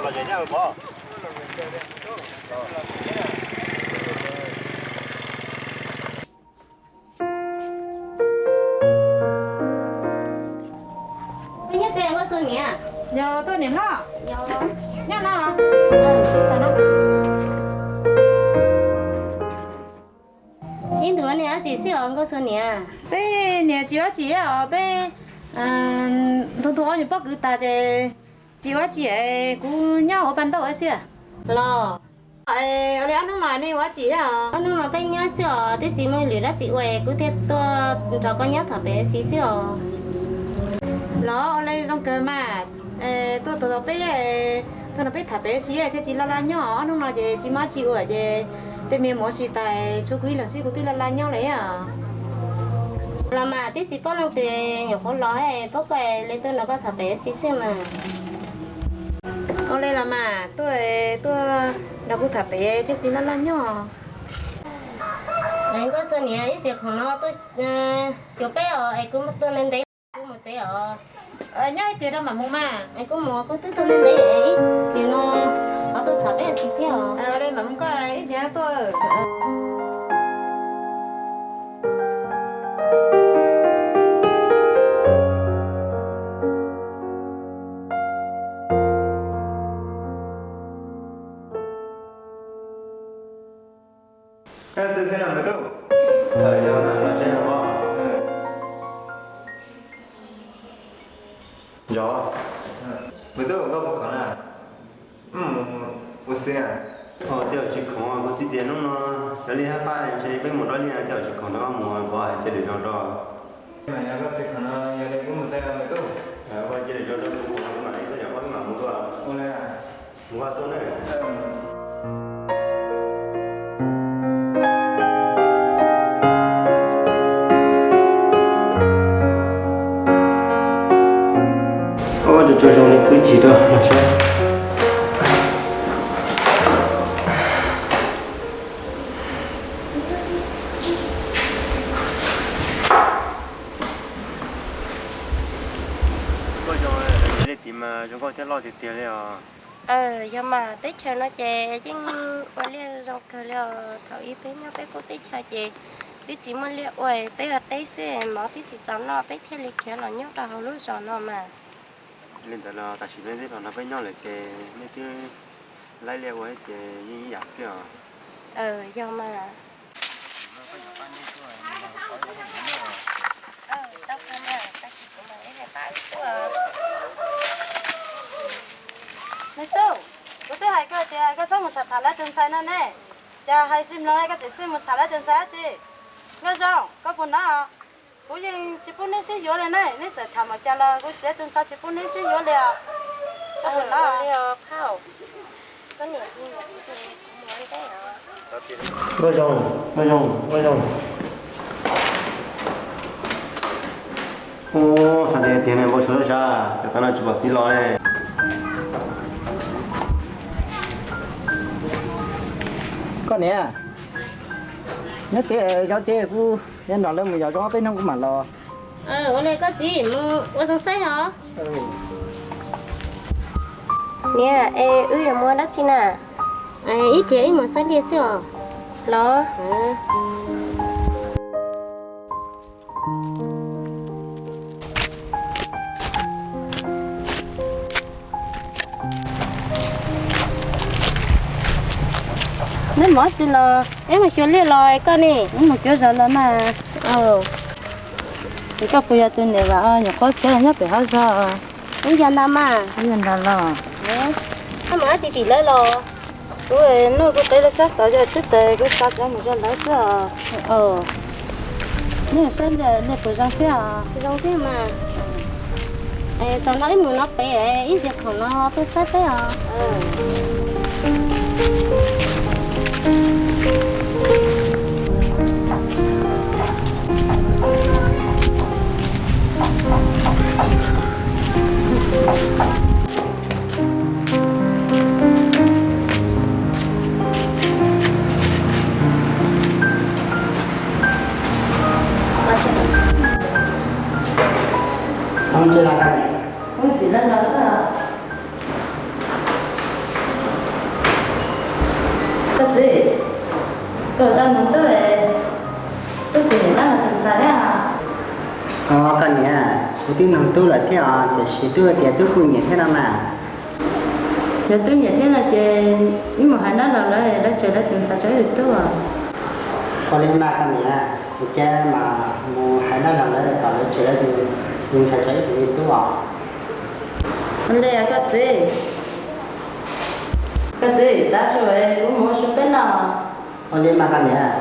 Koj nyob tsev Nkauj Xua niam? Yog, tuaj niam hlob. Nyob no. Ib ntus niam ua dab tsi xwb os Nkauj Xua niam? Peb niam tsis ua dab tsi os, peb ntu ntu ob nyuam pob kws tas ces tsis ua dab tsi, kuv nyob ua paj ntaub xwb. Los, ua li ob hnub no nej ua dab tsi os? Ob hnub no peb nyob xwb os, twb tsis muaj lwm dab tsi ua kuv thiaj tuaj nrog koj nyob tham pem xwb os. Los ua li zoo kawg mas, tuaj tau peb, tuaj nrog peb tham pem xwb thiaj tsis laj laj nyob, ob hnub no ces tsis muaj dab tsi ua ces tej me nyuam mus ua si tas tshuav kuv ib leeg xwb kuv twb laj laj nyob li os. Los mas twb tsis paub leej twg nyuam qhuav los, paub koj li tuaj nrog koj tham pem xwb xwb mas. Ua li los mas tuaj, tuaj nrog kuv tham pem thiaj tsis laj laj nyob. Nkauj Xua niam, ib txhia khoom no tuaj xyuas peb os, es kuv tuaj ntev ntev, kuv mus tsev os. Nyob ib pliag rau mam mus mas. Es kuv mus, kuv twb tuaj ntev ntev, ib pliag no ho tuaj tham peb xwb thiab os. Ua li mam mus, koj ib pliag tuaj. Yog, Maiv Tub, koj puas khoom na? Ua si na. Tej zaum tsis khoom, kuv txiv tias hnub no cov liaj hab qab ntshe peb mus dob liaj, tej zaum tsis khoom rau koj mus, kuv hais cia lwm zaus rau. Mas yog koj tsis khoom no, yog li kuv mus tsev Maiv Tub. Cia lwm zaus rau kuv, kuv mam li tuaj, yog koj mam mus dua. Ua li. Mus koj tuaj ne. Ua tsaug tsaug zoo li pwb chim rau los saib. Koj zoo li tim mas zoo nkauj thiab loj tiag tiag li os. Yog mas, teb chaws no ces yeej ua liaj zoo kawg li os. Thaum ub peb nyob peb qub teb chaws ces twb tsis muaj liaj ua, peb ua teb xwb, mov twb tsis txaus noj peb thiaj li khiav los nyob rau hauv lub zos no mas. Li ntawd los tam sim no nej los nrog peb nyob lawm ces nej twb laib liaj ua ces yeej ib yam xwb os. Yog mas. Maiv Tub, kuv twb hais koj tias koj txhob mus tham tham lawv tus ntxhais no ne, cas hais tsis mloog li, koj tseem xij mus tham lawv tus ntxhais dab tsi? Nkauj Zoo, koj puas hnov? Kuv yeej tsis pub neb sib yuav li ne, neb txawm tham npaum cas los kuv txiav tu nrho tsis pub neb sib yuav li os. Koj puas hnov? Nkauj Zoo, Nkauj Zoo, Nkauj Zoo. Ub, xav tias tiag ne, npau suav sab, cov qab no tsis pom txiv los ne. Koj niam, nyob tsev, zov tsev, kuv yuav nrog lawv mus yos zoo ob peb hnub kuv mam los. Ua li koj txiv, mus ua zoo saib os. Niam, es wb yuav mus ua dab tsi na? Ib pliag wb mus saib liaj xwb os. Los. Neb mus dab tsi los? Wb mus xyuas liaj los koj ne? Wb mus cuab zog los mas. Es koj puas yog tus niam vam nyuam qhuav khiav los nyob pem hauv zog? Wb yog ntag mas. Wb yog ntag los. Koj mus dab tsi tim lawv los? Kuv noj kuv qe los tsab tom yog xwb tes kuv xav cov mus zog lawv xwb os. Nej saib nej puas zoo thiab os? Zoo thiab mas. Tam no wb mus no pem, ib ntsis khoom no tuaj saib peb os. Txiv, koj tau nug tub, tub puas nyiam dab laug tus ntxhais thiab? Os, koj niam, kuv twb nug tub lawm thiab os, tiam sis tub tias tub kuj nyiam thiab no mas. Yog tub nyiam thiab no ces wb mus hais dab laug lawv, lawv tseg lawv tus ntxhais rau wb tus tub. Ua li mas koj niam, kuv cia mas mus hais dab laug lawv kom lawv tseg lawv tus ntxhais rau wb tus tub os. Ua li koj txiv, koj txiv, tav su kuv mus ua su peb noj. Ua li mas koj niam.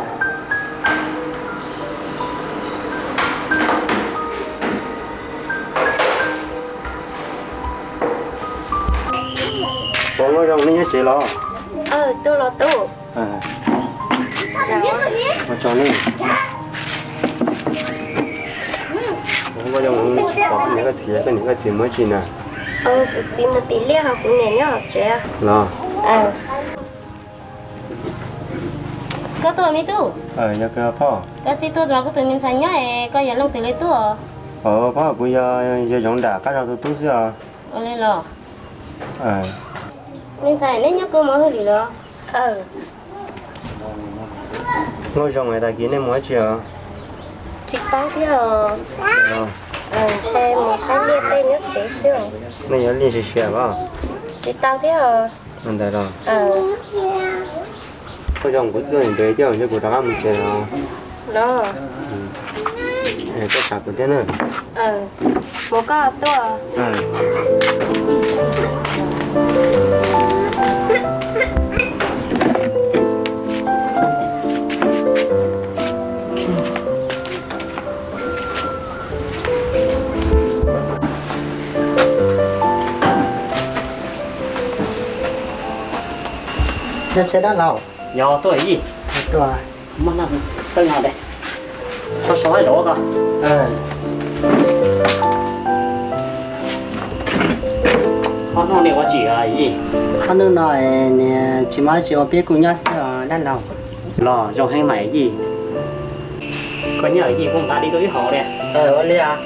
Ua zoo, nej nyob tsev los? Tuaj los tub. Ua tsaug nej. Ua zoo, tsis pom koj niam koj txiv, koj niam koj txiv mus dab tsi na? Kuv txiv mus tim liaj, ho kuv niam nyob hauv tsev los. Koj tuaj me tub? Yog koj, koj txiv tuaj los koj tus me ntxhais nyob es koj yog leej twg li tub? Os, pab, kuv yog, yog Zoov Nram qab zos tus tub xwb os. Ua li los. Me ntxhais, neb nyob kawg mus hauj lwm los? Nkauj Zoo, tag kis nej mus dab tsi os? Tsis tau thiab os. Ntshe mus saib liaj tej nyob tsev xwb. Nej yuav liaj siav siav los? Tsis tau thiab os. Ntawd los. Nkauj Zoo, kuv tuaj ntev thiab, ntshe kuv rov qab mus tsev los. Los. Koj tsam kuv thiab na. Mus koj tuaj. Nyob tsev dab laug. Yog tuaj yij. Tuaj. Muab noj txawb no de. Sov sov zov ko. Ob hnub no nej ua tsi yij? Ob hnub no niam tsis muaj dab tsi ua, peb kuj nyob xwb os dab laug. Los zoo heev mas yij. Koj nyob yij kuj nqa dib rau wb haus li. Ua li os.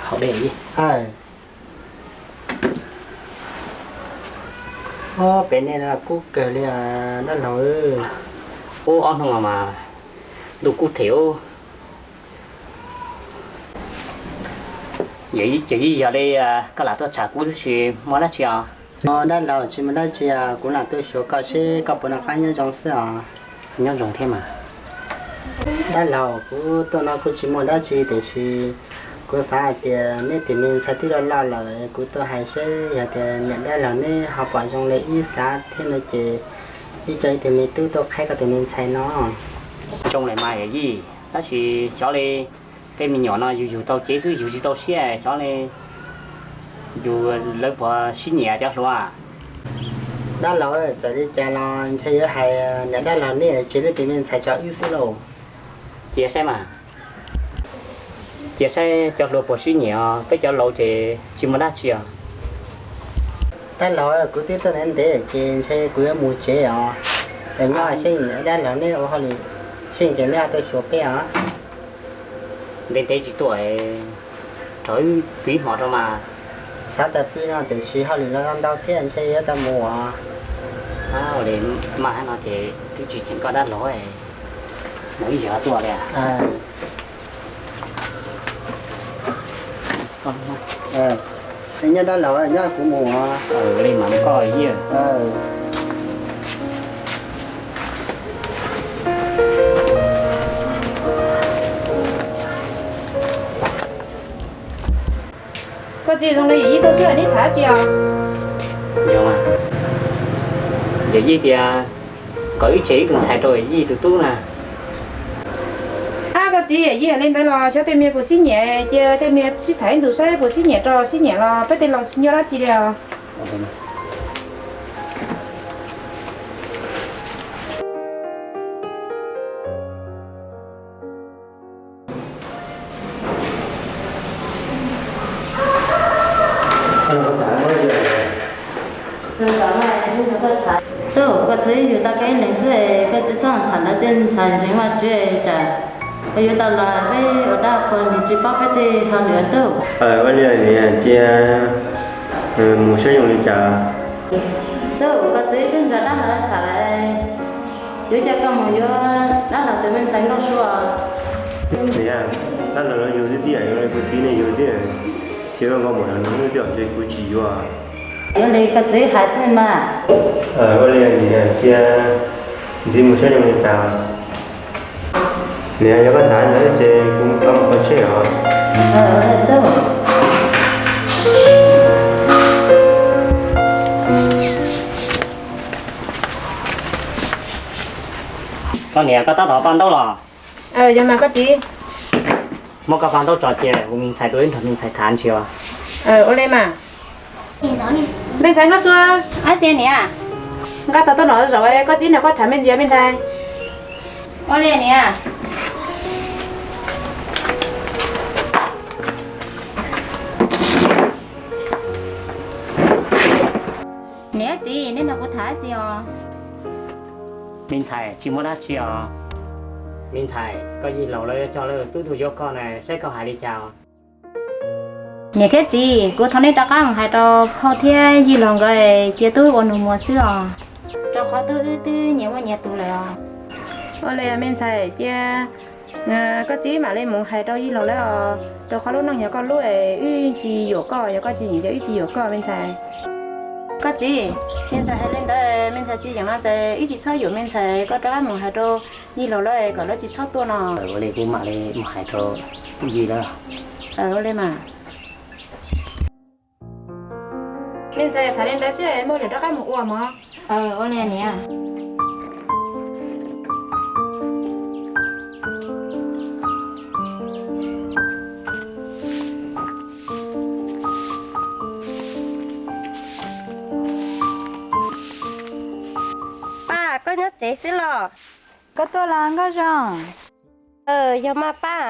Haus dej. Ob, pem nej los kub kawg li dab laug. Ub, ob hnub no mas ntuj kub them. Yog yij, yog li koj lam tuaj tsham kuv tab sis muaj dab tsi os? Dab laug, tsis muaj dab tsi, kuv lam tuaj xyuas koj seb koj puas noj qab nyob zoo xwb os. Nyob zoo thiab mas. Dab laug, kuv tuaj no kuj tsis muaj dab tsi tiam sis kuv xav hais tias neb tus me ntxhais twb loj loj lawm, kuv tuaj hais seb yog tias niam dab laug neb ho pom zoo li wb xav thiab no ces wb coj ib tug me tub tuaj qhaib koj tus me ntxhais no. Zoo lawm mas yog yij, tab sis xyov li tej me nyuam no yus yug tau cev xwb yus tsis tau siab, xyov li yus lawv puas sib nyiam cov hluas. Dab laug, txawm li cas los ntshe yuav hais niam dab laug neb tseg neb tus me ntxhais rau wb xwb lauj. Cia saib mas, cia saib cov hluas puas sib nyiam os, peb cov laus ces tsis muaj dab tsi os. Dab laug, kuv twb tuaj ntev ntev ces ntshe kuv yuav mus tsev os. Es nyob seb niam dab laug neb ua hauj lwm, seb ces neb ho tuaj xyuas peb os. Ntev ntev tsis tuaj, rau wb pw ib hmos rau mas. Xav tas pw no tiam sis hauj lwm los ntau thiab ntshe yuav tau mus os. Ua li mas no ces twb tsis cheem koj dab laug, mus ib zaug tuaj li. Nyob dab laug, nyob kuv mus os. Li mas koj yij. Koj txiv, zoo li yawm yij tuaj xwb neb tham tsi os? Yog mas, yawm yij tias kom wb tseg ib tug ntxhais rau yawm yij tus tub na. Ab, koj txiv, yawm yij hais li ntawd los xyov tej me puas sib nyiam, cia tej me sib tham ib ntus saib puas sib nyiam, rau sib nyiam los peb tej laus tsis nyob dab tsi li os. Tub, koj txiv yug tau kev lees xwb, koj tsis txhob tham lawv tej ntxhais ntseeg Vajtswv li cas. Koj yuav tau los peb ua dab qhuas nws tsis paub peb tej hauj lwm tub. Ua li niam, cia mus saib zoo li cas. Tub, koj txiv twb nrog dab laug tham lawm, yuav cia koj mus yuav dab laug tus me ntxhais Nkauj Sua. Niam, dab laug los yug twb tij, yog li kuv txiv ne yug thiab, ces koj nkauj muam los nws twb tij ces kuv tsis yuav. Ua li koj txiv hais xwb mas. Ua li niam, cia ntxiv mus saib zoo li cas. Niam, yog koj tham ntawd ces kuv mus kho tsheb os. Koj niam, koj tab tom paj ntaub los? Yog mas koj txiv. Muab koj paj ntaub tso cia kuv me ntxhais tuaj wb nrog me ntxhais tham ntsis os. Ua li mas. Me ntxhais Nkauj Sua. Ab txiv niam. Nqa tau tuaj no zaum koj txiv nrog koj tham me ntsis me ntxhais. Ua li niam. Niam txiv, nej nrog kuv tham txiv os. Me ntxhais, tsis muaj dab tsi os. Me ntxhais, koj yij laus lawv coj lawv tub tuaj yuav koj na, saib koj hais li cas os. Niam thiab txiv, kuv thov nej rov qab mus hais rau phauj thiab yij laus nkawd cia tub ua nus muag xwb os, rau qhov tub wb twb nyias muaj nyias tus lawm os. Ua li me ntxhais, cia koj txiv mam li mus hais rau yij laus lawv os, rau qhov lub neej yog koj lub, wb tsis yuam koj, yog koj tsis yeem ces wb tsis yuam koj me ntxhais. Koj txiv, me ntxhais hais li ntawd, me ntxhais tsis yeem no ces wb tsis txhob yuam me ntxhais, koj rov qab mus hais rau yij laus lawv kom lawv tsis txhob tuaj no. Ua li kuv mam li mus hais rau yij lawv. Ua li mas. Me ntxhais, tham li ntawd xwb, muaj lwm rov qab mus ua mov. Ua li niam. Paj, koj nyob tsev xwb los? Koj tuaj los Nkauj Zoo? Yog mas Paj.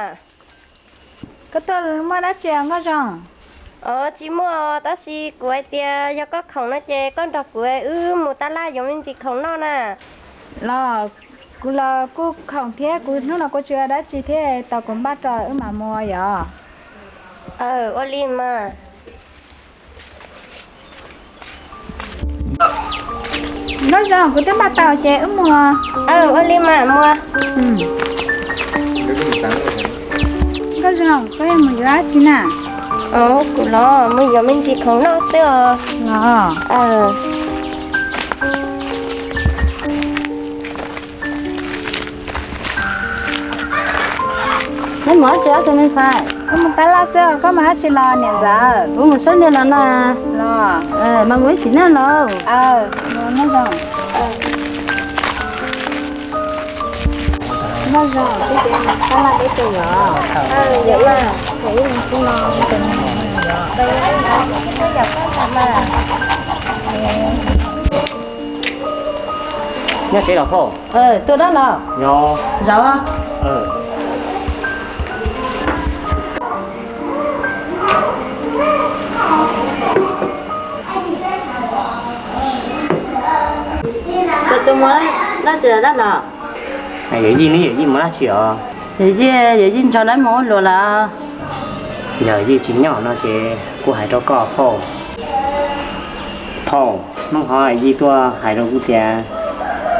Koj tuaj muaj dab tsi Nkauj Zoo? Os, tsis muaj, tab sis kuv hais tias yog koj khoom no ces koj nrog kuv wb mus tab laj yuav me ntsis khoom noj na. Los, kuv los kuj khoom thiab, kuv hnub no kuv tsis ua dab tsi thiab, tos kuv npaj rau wb mam mus yom. Ua li mas. Nkauj Zoo, kuv twb npaj tau ces wb mus. Ua li mas mus. Nkauj Zoo, koj yuav mus yuav dab tsi na? Kuv los mus yuav me ntsis khoom noj xwb os. Los. Neb mus dab tsi os tus me ntxhais? Wb mus tab laj xwb os, koj mus dab tsi los niam ntxawm? Kuv mus saib niam los na. Los. Mas mus ib chim na los. Nkauj Zoo, twb tias mus tab laj peb tus yom. Nyob tsev los phauj? Tuaj dab los? Yog. Zaum. Tus tus mus dab tsi dab los? Yawm yij, neb yawm yij mus dab tsi os? Yawm yij, yawm yij nrog lawv mus ua luam lawm. Yawm yij tsis nyob no ces kuv hais rau koj phauj. Phauj, hnub qhov yij tuaj hais rau kuv tias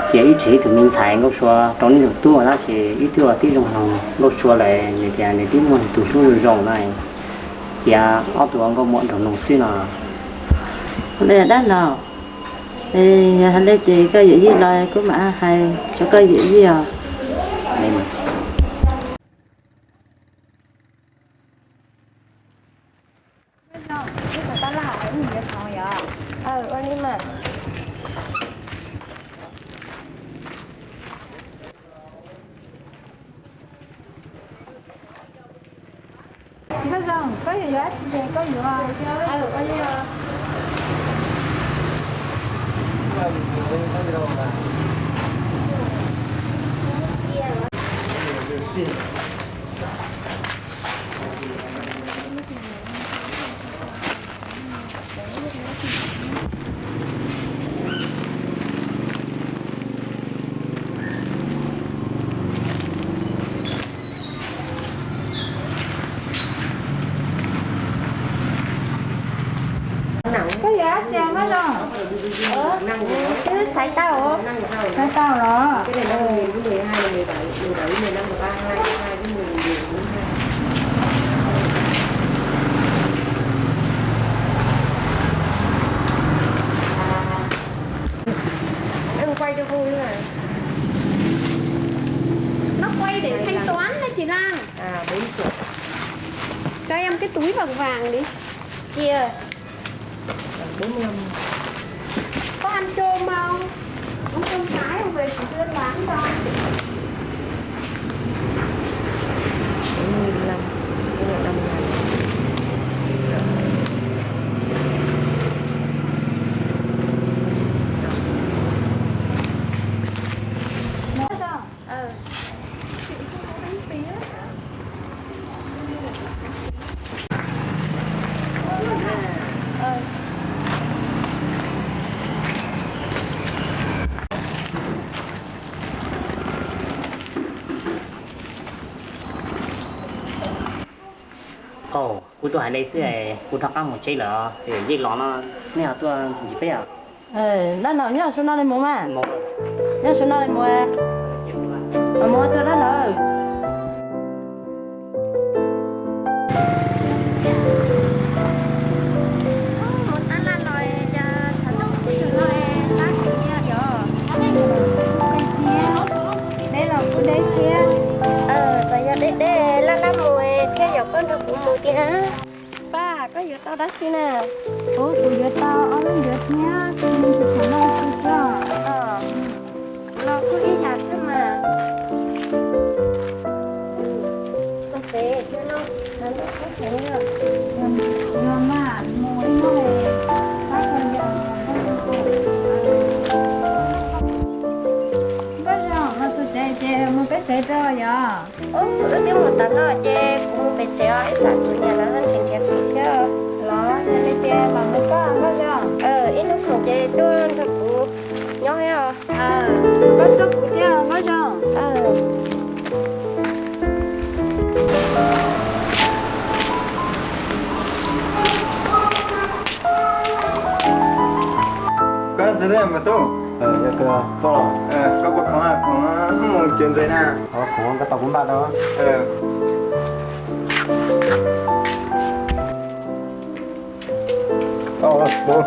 cia wb tseg ib tug me ntxhais Nkauj Sua rau neb tus tub na, ces wb twb ua tib zoo hloov Nkauj Sua lawm, nws tias nws twb muaj nws tus hlub zoo zoo na, cia ob tug ua nkauj muam nraug nus xwb no. Dab los, yog hais li ces koj yawm yij los kuv mam hais rau koj yawm yij os. Tab laj, wb mus yuav khoom yom. Ua li mas. Nkauj Zoo, koj yuav yuav dab tsi ces koj yuav. Dab tsi Nkauj Zoo? Twb xaiv tau. Xaiv tau los? Nó quay để thanh toán đấy chị Lan. Cho em cái túi vàng vàng đi. Kìa. Có ăn chôm không? Ăn chôm Thái không về chị Tuyên bán cho. Nó sao? Au, kuv tuaj hais nej xwb, kuv rov qab mus tsev lawm, yeej los no, nej ho tuaj ntsib peb os. Dab laug nyob saum no li mus mas. Nyob saum no li mus. Mus ua tuaj dab laug. Mus tab laj los cas tshav ntuj kuj yog no sab kuv thiab yog. Deb los kuj deb thiab. Txawm yog deb deb laj laj mus thiab yog koj nrog kuv mus tiag. Paj, koj yuav tau dab tsi na? Kuv yuav tau ob lub ncuav thiab tus tshav ntuj xwb. Los kuj ib yam thiab mas. Mus pem no, tshav ntuj kub heev li. Yog mas mus ib hnub li, pab koj yog Nkauj Zoo, los txog tsev ces mus peb tsev rau yog. Wb twb mus tas no ces kuv mus pem tsev os, ib tsam kuv niam lawv ho nrhiav nrhiav kuv thiab. Los yog li ces los mus koj Nkauj Zoo. Ib hnub khoom ces tuaj nrog kuv nyob thiab os. Koj tuaj kuv thiab Nkauj Zoo. Koj ntxim thiab mas tub. Koj puas khoom, khoom mus tsev ntxim na? Khoom koj tau kuv npaj tau. Tau, tub.